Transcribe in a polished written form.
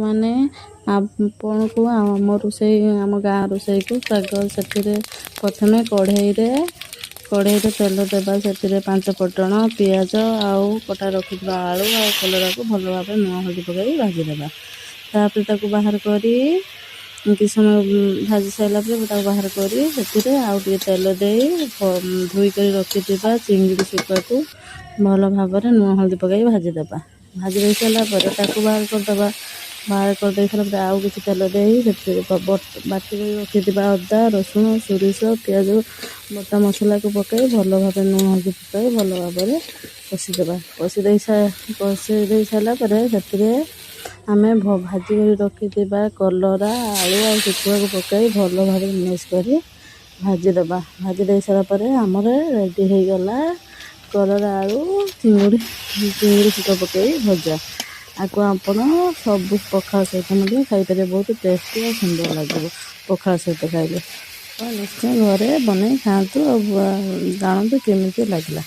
ମାନେ ଆପଣଙ୍କୁ ଆମ ରୋଷେଇ, ଆମ ଗାଁ ରୋଷେଇକୁ ସ୍ୱାଗତ। ସେଥିରେ ପ୍ରଥମେ କଢ଼େଇରେ ତେଲ ଦେବା। ସେଥିରେ ପାଞ୍ଚ ଫୁଟଣ, ପିଆଜ ଆଉ କଟା ରଖିଥିବା ଆଳୁ ଆଉ କଲରାକୁ ଭଲ ଭାବରେ ଲୁଣ ହଳଦୀ ପକାଇ ଭାଜିଦେବା। ତାପରେ ତାକୁ ବାହାର କରି କିଛି ସମୟ ଭାଜି ସାରିଲା ପରେ ତାକୁ ବାହାର କରି ସେଥିରେ ଆଉ ଟିକେ ତେଲ ଦେଇ ଧୋଇ କରି ରଖିଥିବା ଚିଙ୍ଗୁଡ଼ି ଶୁଖୁଆକୁ ଭଲ ଭାବରେ ଲୁଣ ହଳଦୀ ପକାଇ ଭାଜିଦେବା। ଭାଜି ଦେଇ ସାରିଲା ପରେ ତାକୁ ବାହାର କରିଦେବା। ବାହାର କରିଦେଇ ସାରିଲା ପରେ ଆଉ କିଛି ତେଲ ଦେଇ ସେଥିରେ ବାଟି କରି ରଖିଥିବା ଅଦା, ରସୁଣ, ସୋରିଷ, ପିଆଜ ବଟା ମସଲାକୁ ପକାଇ ଭଲ ଭାବରେ ଲୁଣ ହଳଦୀ ପକାଇ ଭଲ ଭାବରେ କଷିଦେବା। କଷି ଦେଇ ସାରିଲା ପରେ ସେଥିରେ ଆମେ ଭାଜି କରି ରଖିଥିବା କଲରା, ଆଳୁ ଆଉ ଶୁଖୁଆକୁ ପକାଇ ଭଲ ଭାବରେ ମିକ୍ସ କରି ଭାଜିଦେବା। ଭାଜି ଦେଇ ସାରିଲା ପରେ ଆମର ରେଡ଼ି ହେଇଗଲା କଲରା, ଆଳୁ, ଚିଙ୍ଗୁଡ଼ି, ଚିଙ୍ଗୁଡ଼ି ଶୁଖୁଆ ପକାଇ ଭଜା। ଆକୁ ଆପଣ ସବୁ ପଖାଳ ସହିତ ମଧ୍ୟ ଖାଇପାରିବେ। ବହୁତ ଟେଷ୍ଟି ଆଉ ସୁନ୍ଦର ଲାଗିବ ପଖାଳ ସହିତ ଖାଇଲେ। ଆପଣ ନିଶ୍ଚୟ ଘରେ ବନେଇ ଖାଆନ୍ତୁ ଆଉ ଜାଣନ୍ତୁ କେମିତି ଲାଗିଲା।